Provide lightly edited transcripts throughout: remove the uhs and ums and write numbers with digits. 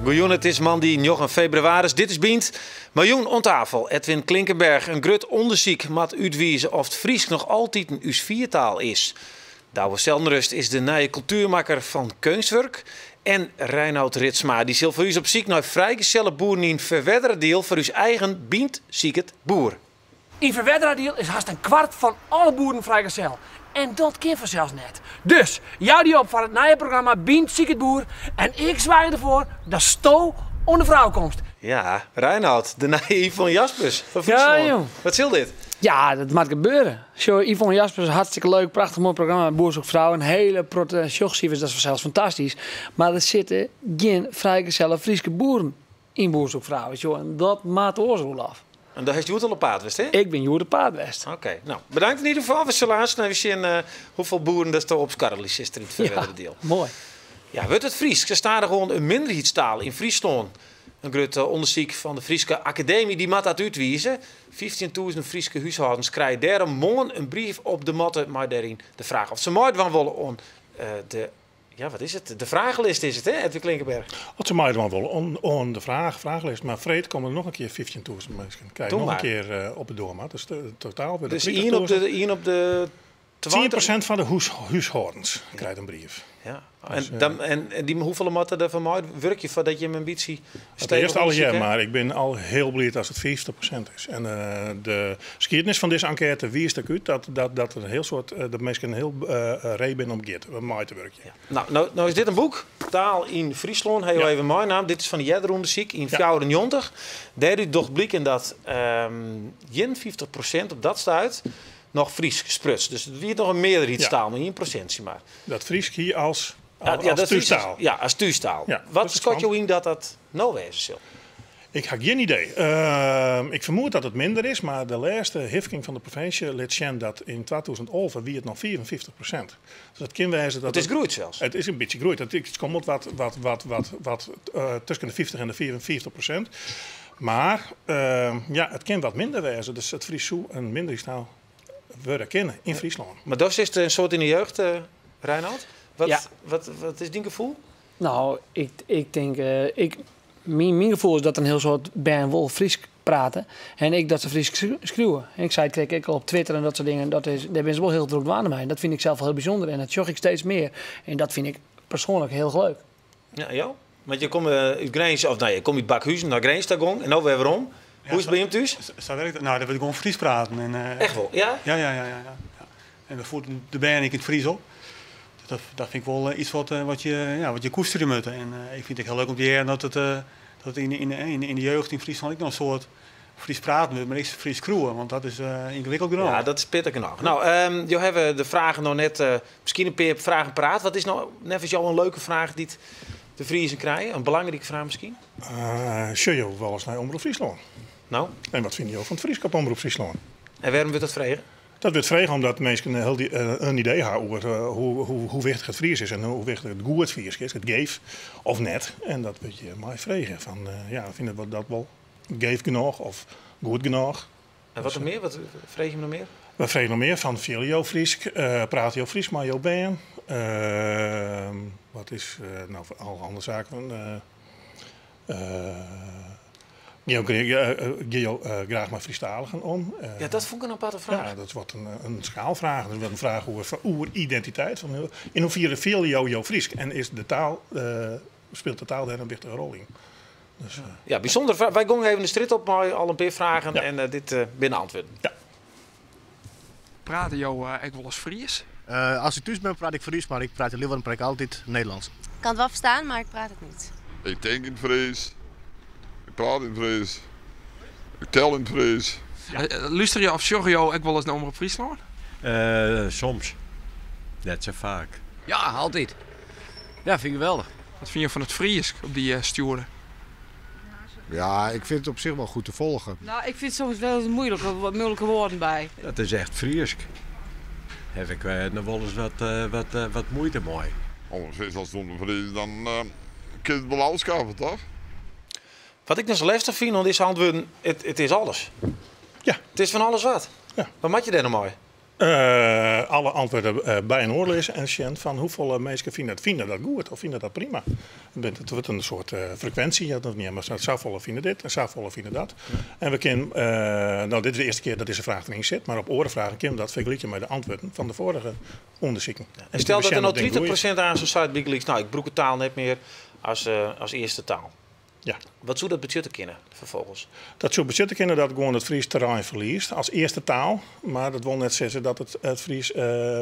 Goejûn, it is moandei njoggen febrewaris. Dit is Bynt. Mei jûn oan tafel Edwin Klinkenberg. In grut ûndersyk moat útwize oft Frysk noch altiten ús fiertaal is. Douwe Zeldenrust is de nije kultuermakker fan Keunstwurk. En Reinout Ritsma, dy sil foar ús op syk nei frijgeselle boeren yn Ferwerderadiel foar ús eigen Bynt siket boer. Yn Ferwerderadiel is hast in kwart fan alle boeren frijgesel. En dat kin fansels net. Dus jou dy op foar it nije programma Bynt siket boer en ik soargje derfoar datsto oan de frou komst. Ja, Reinout, de nije Yvonne Jaspers fan Fryslân. Ja, jong. Wat sil dit? Ja, dat moat gebeure. Sjoch, Yvonne Jaspers, hartstikke leuk, prachtich moai programma, Boer zoekt vrouw, in hiele protte sjochsifers, dat is fansels fantastysk. Mar der sitte gjin frijgeselle Fryske boeren yn Boer zoekt vrouw, sjoch, en dat moat oars, Roelof. En dêr hast hjoed al op paad west, hè? Ik bin hjoed op paad west. Oké, no, bedankt yn ieder gefal. We sille aanst even sjen hoefolle boeren der op skarrelje sister yn it Ferwerderadiel. Ja, moai. Ja, wurdt it Frysk sa stadichoan in minderheidstaal yn Fryslân? In grut ûndersyk fan de Fryske Akademy dy moat dat útwize. 15.000 Fryske húshâldens krije dêrom moarn in brief op de matte mei dêryn de fraach oft se meidwaan wolle oan de, ja wat is it, de fragelist is it hè, Edwin Klinkenberg? Oft se meidwaan wolle oan de fragelist, mar freed komme der noch in kear 15.000 minsken, krije noch in kear op de doarmat. Dus totaal wurde Dus ien op de 10% fan de húshâldens krijt in brief. Ja. En, dan, en dy, hoefolle moatte der foar meiwurkje foardat jim in bytsje Het eerst alle jaar, mar ik bin al hiel bliid as it 50% is. En de skiednis fan dizze enkête wiist ek út dat der in hiel soad, dat minsken hiel ree binne om giet, om mei te wurkjen. Ja. No, no, no is dit in boek, Taal yn Fryslân, ha jo even meinaam. Dit is fan de earder ûndersyk yn 94. Dêrút docht bliken dat 51% op dat stuit noch Frysk spruts. Dus it wie noch in mearderheidstaal, mar ien prosintsje mar. Dat Frysk hie as, as thústaal. Ja, as thústaal. Wat skat jo yn dat dat no wêze sil? Ik ha gjin idee. Ik fermoed dat it minder is, mar de lêste hifking fan de provinsje lit sjen dat yn 2011 wie it noch 54%. Dus dat kin wêze dat It is groeid sels. It is in bytsje groeid. It skommelt wat tusken de 50 en de 54%. Mar ja, it kin wat minder wêze. Dus it Frysk soe in minderheidstaal wurde kinne yn Fryslân. Mar do sitst in soad yn de jeugd, Reinout. Wat is dyn gefoel? No, ik tink, ik, myn gefoel is dat in hiel soad bern wol Frysk prate en ek dat se Frysk skriuwe. En ik sei it krekt ek al op Twitter en dat soart dingen, dat is, dêr binne se wol hiel drok dwaande mei. En dat fyn ik sels wol hiel bysûnder en dat sjoch ik steeds mear. En dat fyn ik persoanlik hiel leuk. Ja, jo? Want je komme út Grins, of nee, je komme út Bakhuzen nei Grins ta gong en no wer werom. Hoe is it by jim thús? Sa werkt it. No, der wurdt gewoan Frysk praten. En, Echt wol, ja? Ja, ja, ja, ja, ja. En we fiede de bern ek yn it Frysk op. Dus dat fyn ik wol iets wat je, ja, wat je koesterje moatte. En ik fyn it ek hiel leuk om te hearren dat it, dat yn, yn, yn de jeugd yn Fryslân ek noch in soad Frysk praten wurdt, mar ek Frysk skriuwe, want dat is yngewikkeld genôch. Ja, dat is pittich genôch. No, jo hawwe de fragen noch net, miskien in pear fragen praat. Wat is no neffens jo in leuke fraach dy't de Friezen krije? In belangrike fraach miskien? Sjogge jo wolris nei Omrop Fryslân? No? En wat fine jo fan it Frysk op Omrop Fryslân? En wêrom wurdt dat frege? Dat wurdt frege omdat minsken in idee ha oer hoe wichtich it Frysk is en hoe wichtich it goed Frysk is, it geef of net. En dat wurdt hjir mei frege. Fan, ja, fine we dat wol geef genôch of goed genôch? En wat noch mear? Wat freegje jim noch mear? We freegje noch mear fan fiele jo Frysk, prate jo Frysk mei jo bern? Wat is, no, allerhande saken. Gean jo graach mei Frysktaligen om? Ja, dat fûn ik in aparte fraach. Ja, dat wordt in skaalfraach. Dat wordt in fraach oer identiteit. Fan, yn hoefiere fiele jo jo Frysk? En is de taal, spilet de taal dêr in wichtige rol yn? Dus, ja, bysûnder. Wy gongen even de strjitte op mei al in pear fragen en dit binne de antwurden. Ja. Prate jo ek wolris Fries? As ik thús bin praat ik Fries, mar ik praat yn Leeuwarden praat ik altyd Nederlânsk. Ik kan het wel verstaan, maar ik praat het niet. Ik tink yn it Fries, ik praat yn it Fries, ik tel yn it Fries. Lústerje of sjogge jo ek wolris nei Omrop Fryslân? Soms. Net sa faak. Ja, altyd. Ja, fyn ik geweldich. Wat fine jo fan it Frysk op dy stjoerder? Ja, ik vind het op zich wel goed te volgen. Nou, ik vind het soms wel eens moeilijk, wat moeilijke woorden bij. Dat is echt Frysk. Haw ik noch wolris wat muoite mei. Als het zonder Fries, dan kun je het wel afschaffen, toch? Wat ik noch sa lestich fyn oan dizze antwurden, it is alles. Ja. It is fan alles wat. Ja. Wat moat je dêr no mei? Alle antwurden byinoar lizze en sjen fan hoefolle minsken fine dat goed of fine dat prima. It wurdt in soart frekwinsje, ja, dat neame se. Safolle fine dit en safolle fine dat. En we kinne, no dit is de earste kear dat dizze fraach deryn sit, mar op oare fragen kinne we dat fergelykje mei de antwurden fan de foarige ûndersiken. En stel dat der no 30% aanst seit bygelyks, no ik brûk de taal net mear as earste taal. Ja. Wat soe dat betsjutte kinne ferfolgens? Dat soe betsjutte kinne dat gewoan it Frysk terrein ferliest as earste taal, mar dat wol net sizze dat it Frysk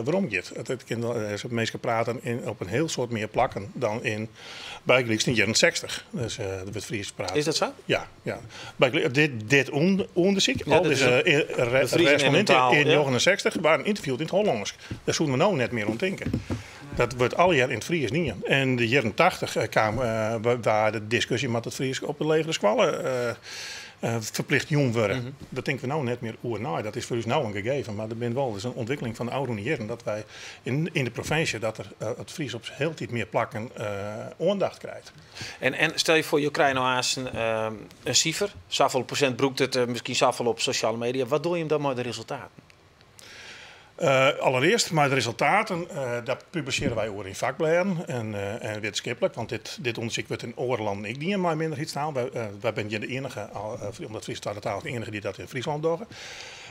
werom giet. It kin minsken prate op in hiel soad mear plakken dan yn bygelyks yn de jierren 60. Dus der wurdt Frysk praat. Is dat sa? Ja, ja. Dit ûndersyk, al dizze respondinten yn 69 waarden ynterviewd yn it Hollânsk. Dêr soene we no net mear oan tinke. Dat wurdt allegear yn it Frysk dien. En de jierren 80 kaam waar de diskusje moat it Frysk op de legere skoalle ferplicht jûn wurde. Dêr tinke we no net mear oer nei. Dat is foar ús no in gegeven, mar der binne wol dus in ûntwikkeling fan de ôfrûne jierren dat wy yn de provinsje dat der it Frysk op hieltyd mear plakken oandacht krijt. En stel je foar, jo krije no aanst in sifer, safolle prosint brûkt it, miskien safolle op sosjale media. Wat dogge jim dan mei de resultaten? Allereerst mei de resultaten, dat publisearje wy oer yn fakblêden en wittenskiplik, want dit ûndersyk wurdt yn oare lannen ek dien mei minderheidstalen. Wy binne hjir de iennige, omdat Frysk twadde taal is, de iennige dy't dat yn Fryslân dogge.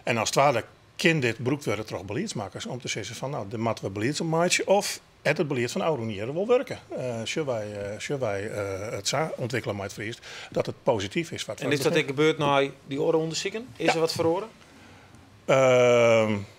En as twadde kin dit brûkt wurde troch beliedsmakkers om te sizzen fan, no, dêr moatte we belied op meitsje of hat it belied fan ôfrûne jierren wol wurke. Sjogge wy it sa ûntwikkele mei it Frysk dat it posityf is foar it En is dat ek gebeurd nei dy oare ûndersiken? Is der wat feroare?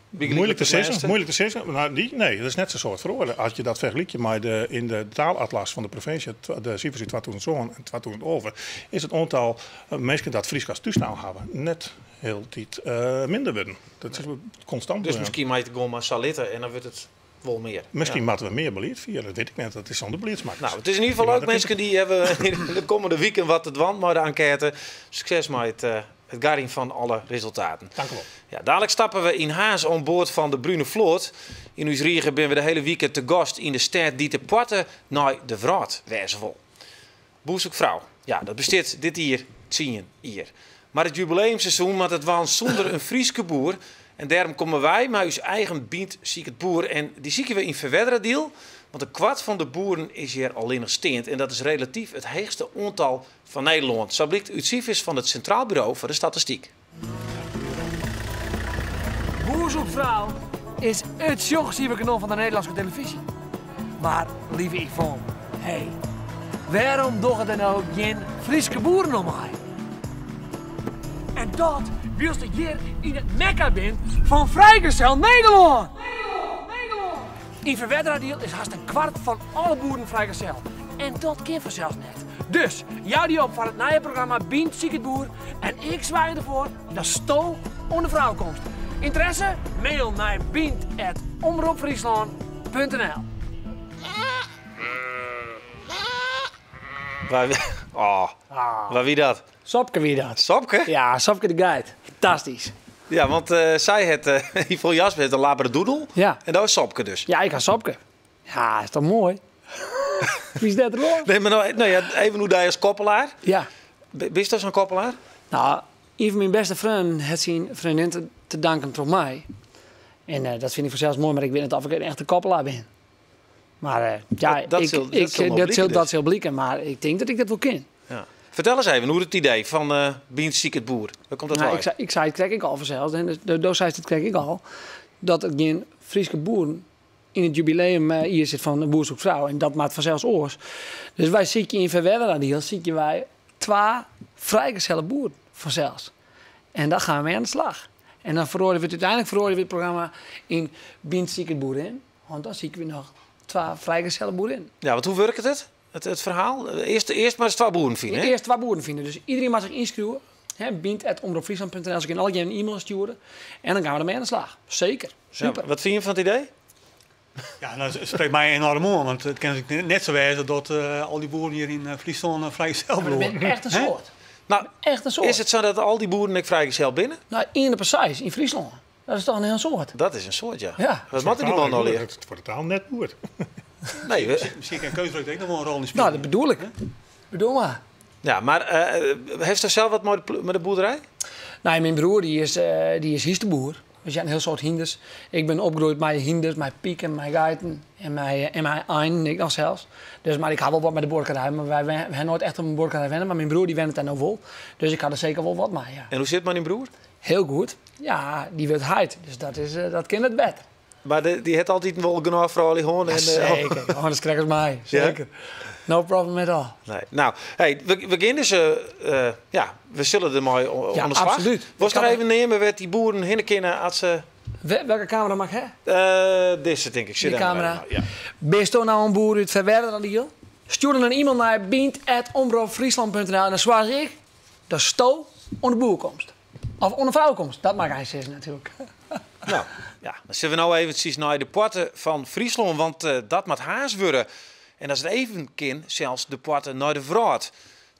Muoilik te sizzen, muoilik te sizzen. Nou, dy, nee, dat is net sa'n soad feroare. As je dat fergelykje mei de, yn de taalatlas fan de provinsje, de sifers út 2007 en 2011, is it oantal minsken dat Frysk as thústaal hawwe net hieltyd minder wurden. Dat is konstant. Dus miskien moat je it gewoan mar sa litte en dan wurdt it wol mear. Miskien moatte we mear belied fiere, dat wit ik net. Dat is oan de beliedsmakkers. Nou, it is yn ieder gefal leuk, minsken dy hawwe de kommende wiken wat te dwaan mei de enkête. Sukses mei it it garjen fan alle resultaten. Dank u wol. Ja, dadelijk stappe we yn Harns oan board fan de Brune Float. Yn ús rige binne we de hiele wike te gast yn de stêd dy't de poarte nei de wrâld wêze wol. Boer Zoekt Vrouw, ja, dat bestiet dit jier 10 jier. Mar it jubileumseizoen moat it dwaan sûnder in Fryske boer. En dêrom komme wy mei ús eigen Bynt Siket Boer. En dy sykje we yn Ferwerderadiel, want in kwart fan de boeren is hjir allinnichsteand. En dat is relatyf it heechste oantal fan Nederlân. Sa blykt út sifers fan it Sintraal Buro foar de Statistyk. Boer zoekt vrouw is it sjochsiferkanon fan de Nederlânske telefyzje. Mar, lieve Yvonne, hey, wêrom dogge der no gjin Fryske boeren oan mei? En dat wylst ik hjir yn it Mekka bin fan frijgezel Nederlân! Yn Ferwerderadiel is hast in kwart fan alle boeren frijgezel. En dat kin fansels net. Dus jou dy op foar it nije programma Bynt Siket Boer en ik soargje derfoar datsto oan de frou komst. Ynteresse? Mail nei bynt@omropfryslân.nl. Wa, oh, wa wie dat? Sopke wie dat. Sopke? Ja, Sopke de geit. Fantastysk. Ja, want sy hat, Yvonne Jasper hat in labradoodle. Ja. En dat is Sopke dus. Ja, ik ha Sopke. Ja, is toch moai? Wie is dat er Nee, mar no, no ja, even oer dy as koppelaar. Ja. Bist do sa'n koppelaar? Nou, ien fan myn bêste freonen hat syn freondin te danken troch my. En dat fyn ik fansels moai, mar ik wit net oft ik in echte koppelaar bin. Mar ja, Dat sil noch bliken dus. Dat sil bliken, mar ik tink dat ik dat wol kin. Ja. Fertel ris even oer it idee fan Bynt Siket Boer. Wêr komt dat Nou, wei? ik sei it krekt ek al fansels, en do seist it krekt ek al, dat der gjin Fryske boeren yn it jubileumjier sit fan Boer Zoekt Vrouw. En dat moat fansels oars. Dus wy sykje yn Ferwerderadiel sykje wy twa frijgeselle boeren fansels. En daar gaan we mee aan de slag. En dan feroarje we it úteinlik feroarje we it programma yn Bynt Siket Boerin. Want dan sykje we noch twa frijgeselle boerinnen. Ja, want hoe wurket it? It ferhaal? Earst mar ris twa boeren fine, hè? Earst twa boeren fine. Dus iderien moat sich ynskriuwe. Bynt@omropfriesland.nl. Se kinne allegear in e-mail stjoere. En dan gean we dermei oan de slach. Seker. Super. Ja, wat fine je fan it idee? Ja, dat sprekt my enoarm oan, want it kin natuerlik net sa wêze dat al dy boeren hjir yn Fryslân frijgezel bliuwe. Dat binne echt in soad. Nou, echt in soad. Is it sa dat al dy boeren ek frijgezel binne? Nou, ien op 'e seis yn Fryslân. Dat is toch in hiel soad? Dat is in soad, ja. Ja. Wat moatte dy mannen no leare? Dat foar de taal net goed. Nee, we Miskien kin keunstdruk ek noch wol in rol yn spylje. Nou, dat bedoel ik. Bedoel mar. Ja, mar hast der sels wat mei de boerderij? Nee, myn broer dy is, dy is hynsteboer. Dus ja, in hiel soad hynders. Ik bin opgroeid mei hynders, mei piken, mei geiten en mei, en mei einen ek noch sels. Dus, mar ik ha wol wat mei de buorkerij, mar wy ha noait echt op in buorkerij wenne. Mar myn broer dy wennet dêr no wol. Dus ik ha der seker wol wat mei, ja. En hoe sit it mei dyn broer? Hiel goed. Ja, dy wurdt heit, dus dat, is, dat kin net better. Mar dy hat altyd wol genôch froulju hân? Ja, seker. Johannes krekt as my. Seker. No problem at all. Nee. No, hey, we gean dus, ja, we sille dermei oan de slach. Absolút. Wolst noch even neame wêr't dy boeren hinne kinne as se... Welke kamera moat ik ha? Dizze, tink ik. Dy kamera. Ja. Bisto no in boer út Ferwerderadiel? Stjoer dan in e-mail nei bynt@omropfryslan.nl en dan soargje ik datsto oan de boer komst. Of oan de frou komst, dat mei ik sizze natuerlik. No, ja, dan sille we no eventsjes nei de poarte fan Fryslân, want dat moat Harns wurde. En as it even kin, sels de poarte nei de wrâld.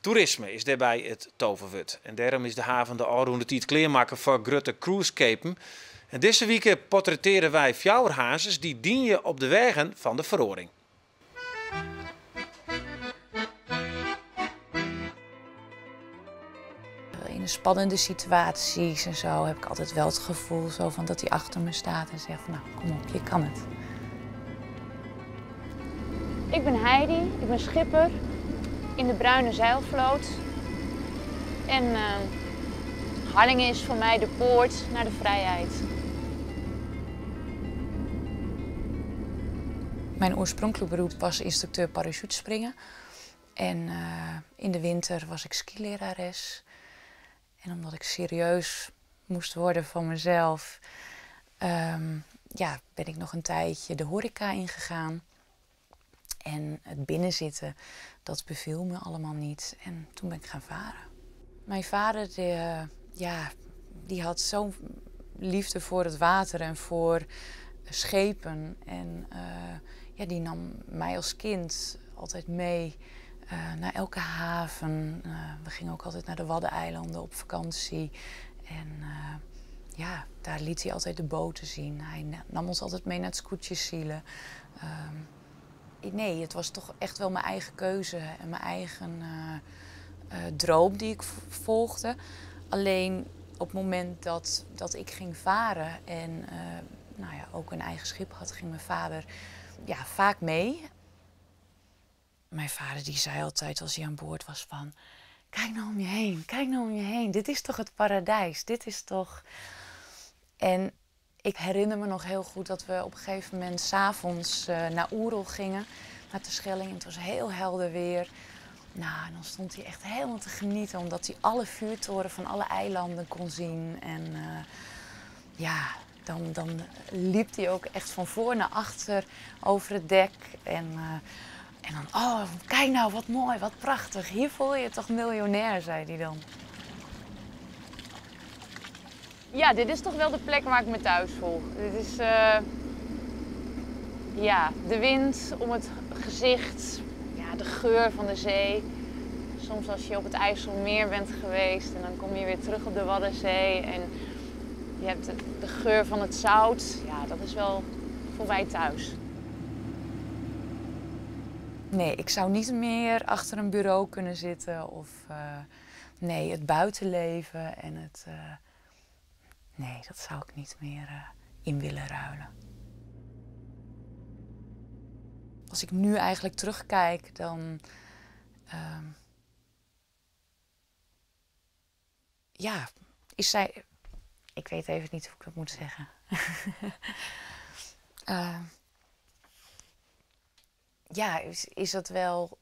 Toerisme is dêrby it toverwurd. En dêrom is de haven de ôfrûne tiid klearmakke foar grutte cruiseskepen. En dizze wike portrettearje wy fjouwer Harnzers dy't diene op de weagen fan de feroaring. In spannende situaties en zo heb ik altijd wel het gevoel zo van dat hij achter me staat en zegt van nou kom op, je kan het. Ik ben Heidi, ik ben schipper in de Bruine Zeilvloot. En Harlingen is voor mij de poort naar de vrijheid. Mijn oorspronkelijk beroep was instructeur parachutespringen. En in de winter was ik skilerares. En omdat ik serieus moest worden van mezelf, ja, ben ik nog een tijdje de horeca ingegaan. En het binnenzitten, dat beviel me allemaal niet. En toen ben ik gaan varen. Mijn vader, die, ja, die had zo'n liefde voor het water en voor schepen. En ja, die nam mij als kind altijd mee naar elke haven. We gingen ook altijd naar de Waddeneilanden op vakantie. En ja, daar liet hij altijd de boten zien. Hij nam ons altijd mee naar het scootjesielen. Nee, het was toch echt wel mijn eigen keuze en mijn eigen droom die ik volgde. Alleen op het moment dat ik ging varen en nou ja, ook een eigen schip had, ging mijn vader, ja, vaak mee. Mijn vader die zei altijd als hij aan boord was van... Kijk nou om je heen, kijk nou om je heen. Dit is toch het paradijs, dit is toch... En ik herinner me nog heel goed dat we op een gegeven moment 's avonds naar Oerol gingen, naar Terschelling. En het was heel helder weer. Nou, en dan stond hij echt helemaal te genieten, omdat hij alle vuurtoren van alle eilanden kon zien. En ja, dan liep hij ook echt van voor naar achter over het dek. En dan, oh, kijk nou, wat mooi, wat prachtig. Hier voel je je toch miljonair, zei hij dan. Ja, dit is toch wel de plek waar ik me thuis voel. Dit is ja, de wind om het gezicht, ja, de geur van de zee. Soms als je op het IJsselmeer bent geweest en dan kom je weer terug op de Waddenzee en je hebt de geur van het zout. Ja, dat is wel voor mij thuis. Nee, ik zou niet meer achter een bureau kunnen zitten of nee, het buitenleven en het... Nee, dat zou ik niet meer in willen ruilen. Als ik nu eigenlijk terugkijk, dan... ja, is zij... Ik weet even niet hoe ik dat moet zeggen. Ja, is dat wel...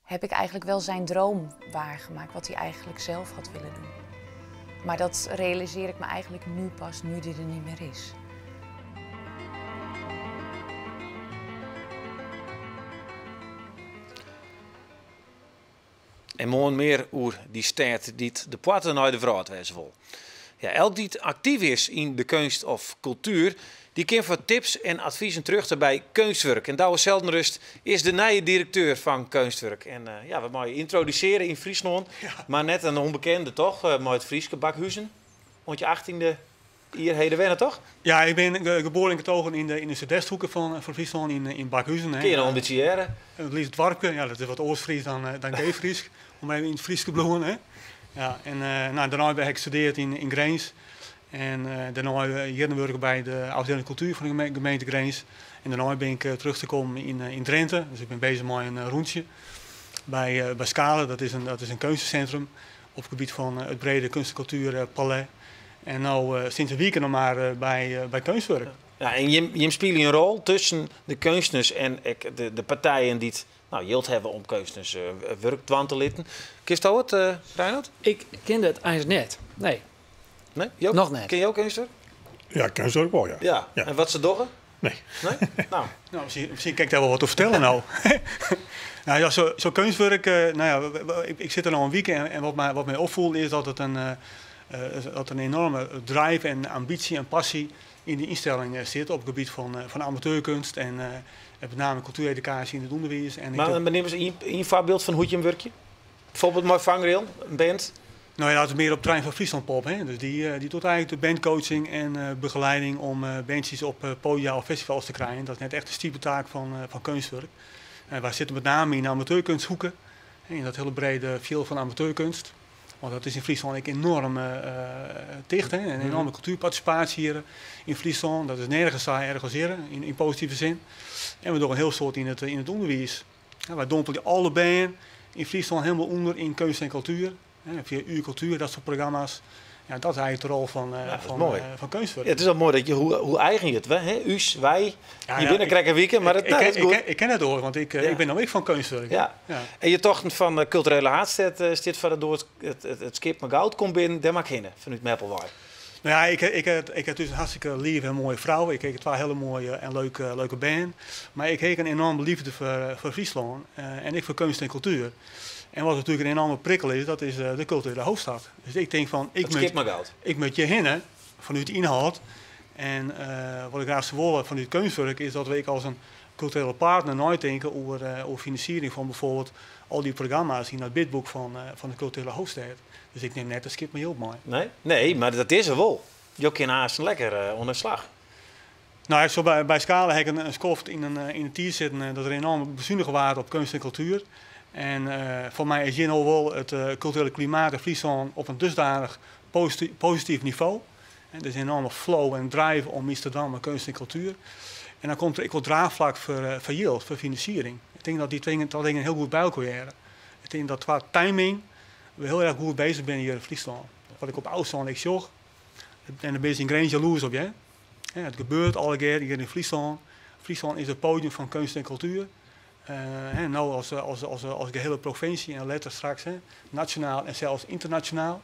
heb ik eigenlijk wel zijn droom waargemaakt, wat hij eigenlijk zelf had willen doen. Maar dat realiseer ik me eigenlijk nu pas, nu die er niet meer is. En moarn mear oer dy stêd dy't de poarte nei de wrâld wêze wol. Ja, elk dy't aktyf is yn de keunst of kultuer, dy kin foar tips en advizen terjochte by Keunstwurk. En Douwe Zeldenrust is de nije direkteur fan Keunstwurk. En ja, we meie yntrodusearje yn Fryslân, mar net in ûnbekende toch, mei it Fryske Bakhuzen. Oant je 18e. Jier heden wenne, toch? Ja, ik bin geboren en getogen yn de Súdwesthoeke fan Fryslân, yn Bakhuzen. Kin je noch in bytsje hearre? In lyts doarpke, ja, dat is wat oars Frysk dan geef Frysk, om even yn it Frysk te bliuwen. Hè. Ja, en nou, dêrnei ha ik studearre yn Grins. En dêrnei jierren wurke by de ôfdieling kultuer fan de gemeente Grins. En dêrnei bin ik terug te kommen yn Drinte. Dus ik bin bezich mei in rûntsje by Scala. Dat is in keunstesintrum op it gebiet fan it brede kunst- en kultuerpalet. En no sinds in wike noch mar by Keunstwurk. Ja, en jim spylje in rol tusken de keunstners en ek de partijen dy't nou, jild hawwe om keunstners wurk dwaan te litten. Kinsto it, Reinoud? Ik kin dat eins net, nee. Nee? Jo, Noch net. Kin jo Keunstwurk? Ja, Keunstwurk wol, ja. Ja. En wat se dogge? Nee. Nee? Nou. Nou, miskien kin ik dêr wol wat oer fertelle no. Nou ja, so'n Keunstwurk, nou ja, ik sit der no in wike en wat my opfoel is dat it dat in enorme drive en ambysje en passy yn dy ynstelling sit op it gebiet fan amateurkunst en met name kultueredukaasje yn it ûnderwiis. En ik Mar nim ris ien foarbyld fan hoe't jim wurkje. Bijvoorbeeld mei Vangrail, in band. Nou ja, dat is mear op trein fan Friesland Pop. Hè? Dus dy docht eigenlik de bandcoaching en begeleiding om bandsjes op podia of festivals te krijen. Dat is net echt de stipetaak fan Keunstwurk. En wy sitte met name yn de amateurkunsthoeke, yn dat hiele brede fjild fan amateurkunst. Want dat is yn Fryslân ek enoarm ticht. Hè? In enorme kultuerpartisipaasje hjir yn Fryslân. Dat is nergens sa erch as hjir, yn positive sin. En we dogge in hiel soad yn it ûnderwiis. Wy dompelje alle bern yn Fryslân hielendal ûnder yn keunst en kultuer. Fia Uurkultuer, dat soart programma's. Ja, dat is eigenlik de rol fan Keunstwurk. Ja, it is al moai dat je, hoe eigen je it, hè? Us, wy, je binne krekt in wike, mar it, nou, dat is goed. Ik ken it oars, want ik bin no ek fan Keunstwurk. Ja. En je tochten fan kulturele haadstêd stiet foar de doar, it skip mei goud komt binnen, dêr moat ik hinne, fanút Meppel wei. Nou ja, ik ha thús in hartstikke leave en moaie frou. Ik ha twa hiele moaie en leuke bern. Mar ik ha ek in enorme leafde foar Fryslân en ek foar keunst en kultuer. En wat natuerlik in enorme prikkel is, dat is de kulturele hoofdstad. Dus ik tink fan, Het skip mei goud. ik moat hjir hinne fanút de ynhâld. En wat ik graach soe wolle fanút Keunstwurk is dat we ek as in kulturele partner neitinke oer finansiering fan bijvoorbeeld al dy programma's yn dat bidboek fan de kulturele hoofdstêd. Dus ik nim net it skip mei jild mei. Nee, nee, mar dat is er wol. Jo kinne aanst lekker oan de slach. Nou, ik zo by Scala ha ik in skoft yn in tiid sitten dat der enoarm besunige waard op keunst en kultuer. En foar my is hjir no wol it kulturele klimaat yn Fryslân op in dusdanich posityf nivo. En der is in enorme flow en drive om iets te dwaan mei keunst en kultuer. En dan komt der ek wol draachflak foar jild, foar finansiering. Ik tink dat dy twa dingen hiel goed by elkoar hearre. Ik tink dat kwa timing we hiel erch goed bezich binne hjir yn Fryslân. Wat ik op ôfstân ek sjoch, en dêr binne se yn Grins jaloers op, hear. It gebeurt allegear hjir yn Fryslân. Fryslân is it podium fan keunst en kultuer. No as gehele provinsje en letter straks nasjonaal en sels ynternasjonaal.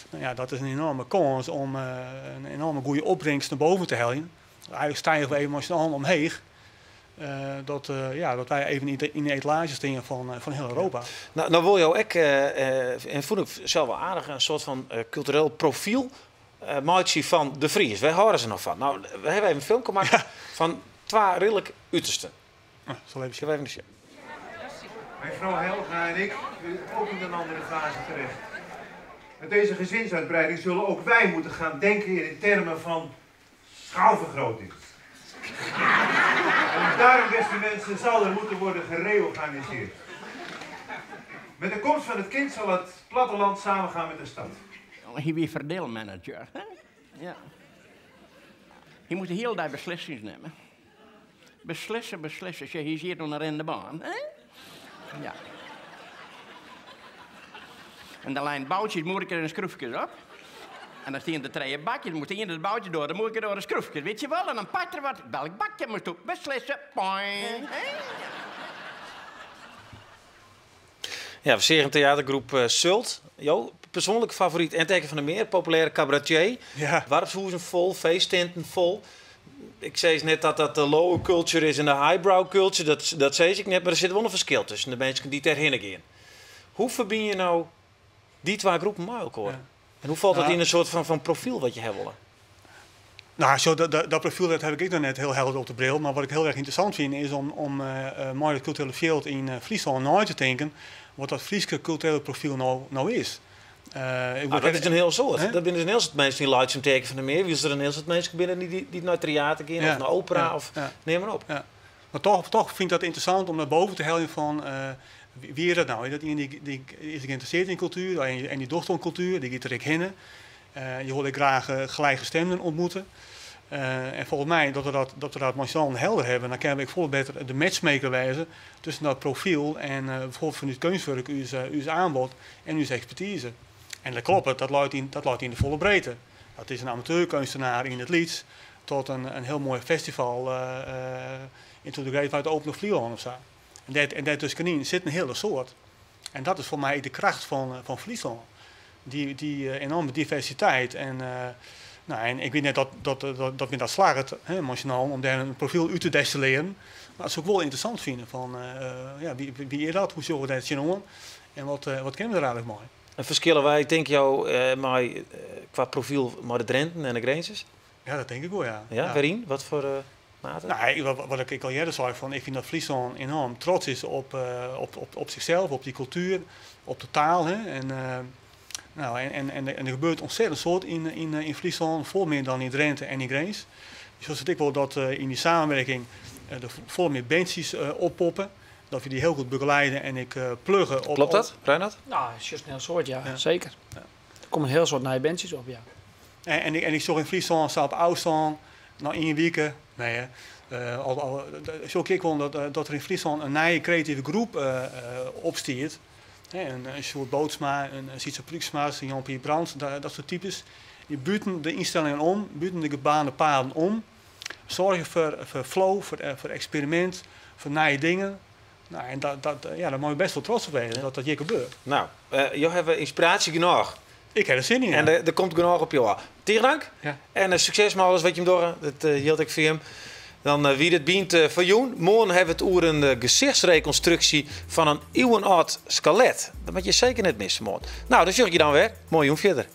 Nou ja, dat is in enorme kâns om in enorme goede opbringst nei boven te heljen. Eigenlik stige we even mei syn allen omheech. Dat, ja, dat wy even yn de etalaazje stean fan hiel Europa. No, no wol jo ek, en fûn ik sels wol aardich, in soart fan kultureel profyl meitsje fan de Fries. Wêr hâlde se no fan? No, we hawwe even in filmke makke fan twa ridlik utersten. Oh, sal even sjen. Even sjen. Mijn vrouw Helga en ik willen ook in een andere fase terecht. Met deze gezinsuitbreiding zullen ook wij moeten gaan denken in termen van schaalvergroting. En daarom, beste mensen, zal er moeten worden gereorganiseerd. Met de komst van het kind zal het platteland samengaan met de stad. Hy wie ferdielmanager. Hè? Ja. Hy moast de hiele dei beslissings nimme. Beslisse, beslisse. Sjoch, hy siet oan de rinnende bân. Hè? Ja. En der leinen boutjes, moerkes en skroefkes op. En dan stienen der trije bakjes, moast ien it boutje door, de moerke door de skroefkes, weet je wel? En dan pakt er wat, welk bakje moast beslisse? Poing. Hè? Ja, we seagen teatergroep Sult. Jo persoanlike favoryt en teken van de mear populêre cabaretier. Doarpshûzen fol, feesttinten fol. Ik sis net dat dat de lower culture is en de highbrow culture, dat sis ik net, mar der sit wol in ferskil tusken de minsken dy't dêrhinne gean. Hoe ferbine je no dy twa groepen mei elkoar? En hoe falt dat yn in soart fan profyl wat je hawwe wolle? Nou, zo, dat profyl dat ha ik ek noch net hiel helder op de bril. Mar wat ik hiel erch ynteressant fyn is om mei it kulturele fjild yn Fryslân nei te tinken wat dat Fryske kulturele profyl no is. Ik Ah, dat is in hiel soad. Hè? Dat binne dus in hiel soad minsken dy't laitsje om Teake van der Meer. Wylst der in hiel soad minsken binne dy't nei teater gean of nei opera of neam mar op. Ja. Mar toch fyn ik dat ynteressant om nei boven te heljen fan wie is dat no? Is dat ien dy't is geïnteresseerd yn kultuer en dy docht oan kultuer, dy giet der ek hinne. Je wol ek graach gelijkgestemden ontmoeten. En folgens my dat we dat mei s'n allen helder hawwe, dan kinne we ek folle better de matchmaker wêze tusken dat profyl en bijvoorbeeld fanút Keunstwurk ús aanbod en ús ekspertize. En dat kloppet, dat leit yn de folle breedte. Dat is in amateurkeunstenaar yn it lyts tot in hiel moai festival Into the Great Wide Open op Flylân of sa. En dêr tuskenyn sit in hiele soad. En dat is foar my ek de kracht fan Fryslân. Dy enorme diversiteit. En, nou, en ik wit net dat my dat slagget, hè, mei syn allen, om dêr in profyl út te destillearjen. Mar dat soe ik wol ynteressant fine. Fan, ja, wie is dat? Hoe sjogge we dêr tsjinoan? En wat kinne we der eigenlik mei? En ferskille wy, tinke jo, mei, kwa profyl mei de Drenten en de Grinzers? Ja, dat tink ik wol, ja. Ja, wêryn? Wat foar mate? Nou, wat ik al earder sei, fan, ik fyn dat Fryslân enoarm trots is op sichsels, op dy kultuer, op de taal. Hè. En, nou, en der gebeurt ontzettend soad yn Fryslân, folle mear dan yn Drinte en yn Grins. Dus dat sit ek wol dat yn dy samenwerking der folle mear bandsjes oppoppe. Dat we dy hiel goed begeleide en ek plugge op. Klopt dat, Reinhard? Nou, sjochst in hiel soad, ja. Seker. Der komme in hiel soad nije bandsjes op, ja. En ik sjoch yn Fryslân sa op ôfstân, nei ien wike, nee, al, sjoch ik ek wol dat der yn Fryslân in nije kreative groep opstiet. In Sjoerd Bootsma, in Sytse Pruiksma, in Jan Pier Brands, dat soart types. Dy bûten de ynstellingen om, bûten de gebaande paden om, soargje foar flow, foar eksperimint, foar nije dingen. Nou, en dat, ja, dêr meie we bêst wol trots op wêze dat dat hjir gebeurt. Nou, jo hawwe ynspiraasje genôch. Ik ha der sin yn. En der komt genôch op jo ôf. Tige dank. Ja. En sukses mei alles wat jim dogge. Dat jildt ek foar jim. Dan wie dit Bynt foar jûn. Moarn hawwe we it oer in gesichtsrekonstruksje fan in iuwenâld skelet. Dat moatte je seker net misse moarn. Nou, dan sjoch ik je dan wer. Moaie jûn fierder.